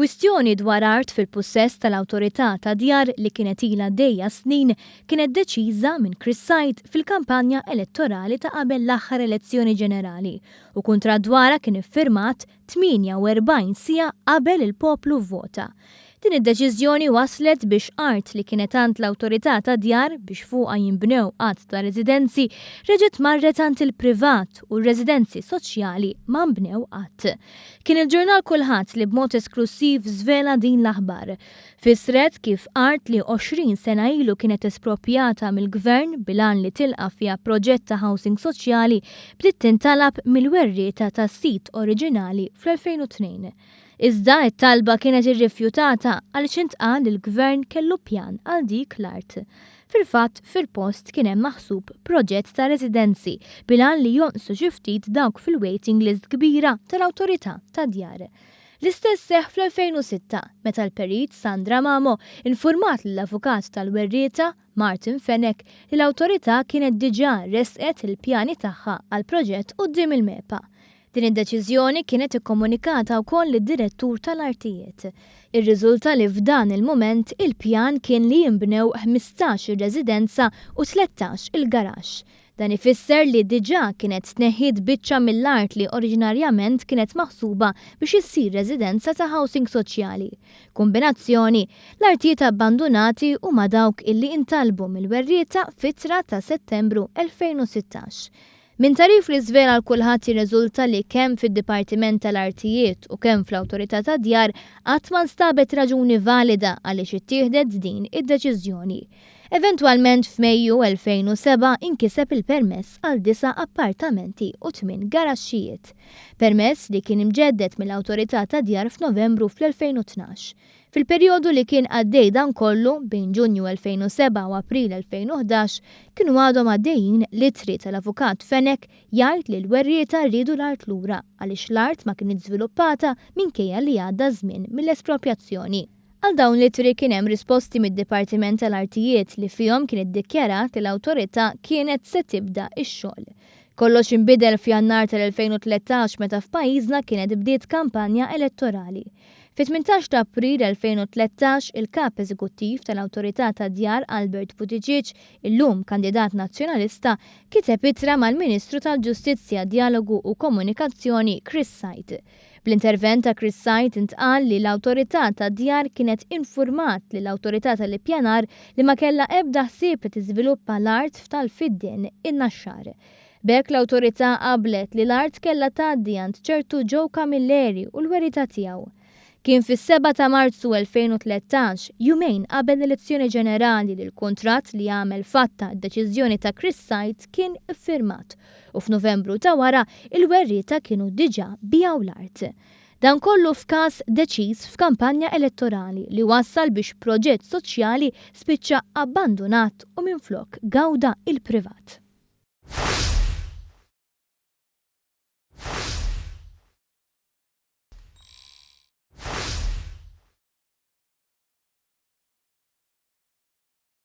Kwistjoni dwar art fil-pussess tal-Awtorità tad-Djar li kienet ilha għaddejja snin kienet deċiża minn Chris Said fil-kampanja elettorali ta' qabel l-aħħar elezzjoni ġenerali u kuntratt dwarha kien iffirmat 48 siegħa qabel il-poplu vvota. Din id-deċiżjoni wasslet biex art li kienet għand l-Awtorità tad-Djar biex fuqha jinbnew għadd ta' residenzi reġgħet marret għand il-privat u r-residenzi soċjali ma nbnew qatt. Kien il-ġurnal Kulħadd li b'mod esklussiv żvela din l-aħbar. Fissret kif art li 20 sena ilu kienet esproprjata mill-Gvern bil-għan li tilqa' fiha proġett ta' housing soċjali bdiet tintalab mill-werrieta tas-sit oriġinali fl-2002. Iżda t-talba kienet irrifjutata għaliex intqal li l-Gvern kellu pjan għal dik l-art. Fil-fatt, fil-post kien hemm maħsub proġett ta' residenzi bil-għan li jonqsu xi ftit dawk fil-waiting list kbira tal-Awtorità tad-Djar. L-istess seħħ fl-2006 meta l-Perit Sandra Mamo infurmat lill-avukat tal-werrieta, Martin Fenech, li l-Awtorità kienet diġà ressqet il-pjani tagħha għall-proġett quddiem il-MEPA. Din id-deċiżjoni kienet ikkomunikata wkoll lid-Direttur tal-Artijiet. Irriżulta li f'dan il-mument il-pjan kien li jinbnew 15 il-residenza u 13 il-garaxx. Dan ifisser li diġà kienet tneħħiet biċċa mill-art li oriġinarjament kienet maħsuba biex issir residenza ta' housing soċjali. Kombinazzjoni, l-artijiet abbandunati huma dawk illi intalbu mill-werrieta f'ittra ta' Settembru 2016. Minn tagħrif li żvela 'l kulħadd jirriżulta li kemm fid-Dipartiment tal-Artijiet u kemm fl-Awtorità tad-Djar qatt ma nstabet raġuni valida għaliex ittieħdet din id-deċiżjoni. Eventwalment f'Mejju 2007 inkiseb il-permess għal disa' appartamenti u tmien garaxxijiet. Permess li kien imġedded mill-Awtorità tad-Djar f'Novembru fl-2012. Fil-perjodu li kien għaddej dan kollu, bejn Ġunju 2007 u April 2011, kienu għadhom għaddejjin l-ittri tal-Avukat Fenech jgħid li l-werrieta riedu l-art lura għaliex l-art ma kinitx żviluppata minkejja li għadda ż-żmien mill-esproprjazzjoni. Għal dawn l-ittri kien hemm risposti mid-Dipartiment tal-Artijiet li fihom kien iddikjarat li l-Awtorità kienet se tibda x-xogħol. Kollox inbidel f'Jannar tal-2013 meta f'pajjiżna kienet bdiet kampanja elettorali. Fit-18 ta' April 2013, il-Kap Eżekuttiv tal-Awtorità tad-Djar Albert Buttigieg, illum kandidat Nazzjonalista, kiteb ittra mal-Ministru tal-Ġustizzja, Djalogu u Komunikazzjoni Chris Said. Bl-intervent ta' Chris Said intqal li l-Awtorità tad-Djar kienet infurmat lill-Awtorità tal-Ippjanar li ma kellha ebda ħsieb li tiżviluppa l-art f'Tal-Fiddien, in-Naxxar. B'hekk l-Awtorità qablet li l-art kellha tgħaddi għand ċertu Joe Camilleri u l-werrieta tiegħu. Kien fis-7 ta' Marzu 2013, jumejn qabel l-elezzjoni ġenerali li l-kuntratt li għamel fatta d-deċiżjoni ta' Chris Said kien iffirmat u f'Novembru ta' wara il-werrieta kienu diġà biegħu l-art. Dan kollu f'każ deċiż f'kampanja elettorali li wassal biex proġett soċjali spiċċa abbandunat u minflok gawda il-privat.